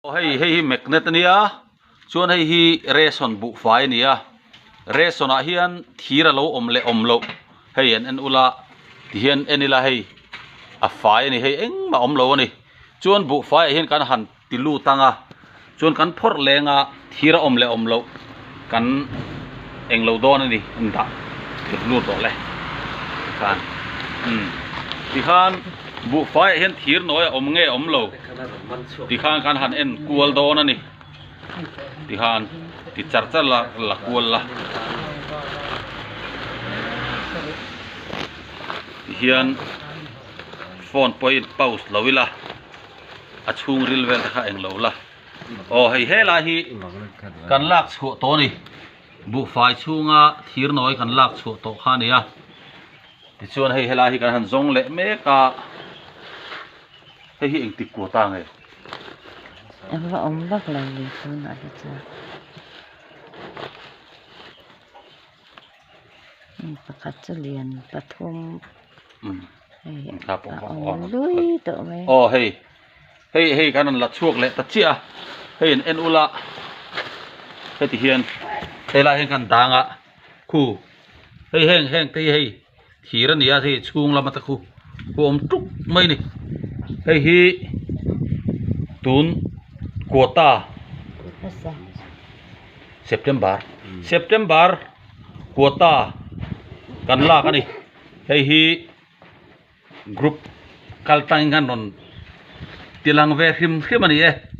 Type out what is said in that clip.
Aw hei hei hi magnet a nia chuan hei hi ration buhfai a ni a ration ah hian thir a lo awm leh awm loh hei an en ula tihian en ila hei a fai a ni hei engmah a awm lo a ni chuan buhfai ah hian kan han ti lut ang a chuan kan phawrh leng a thir a awm leh awm loh kan englo dawn a ni an dah lut rawh le tikhan umm tikhan buhfai ah hian thir nawi a awm nge awm lo tikhan kan han en kual dawn a ni tikhan ti char char la la kual la tihian phone pawh hi pause lo ila a chhungril vel te kha englo la. Aw hei helai hi kan lak chhuah tawh a ni buhfai chhunga thir nawi kan lak chhuah tawh kha a ni a tichuan hei helai hi kan han zawng leh mek a hei hi engtik kuah ta nge? Eng va awm vak lo ve tunah hi chuan pakhat chu lian pathum hei a awm lui tawh mai. Aw hei. Hei hei kan rawn la chhuak leh ta chiah a hei an en ula heti hian helai hian kan dang a khu hei heng heng te hi hei thir a ni a hei chhung lama te khu khu awm tuk mai a ni hei hi tun quota September September quota kan lak a ni hei hi. Group kal tangin khan rawn ti lang ve hrim hrim a ni e.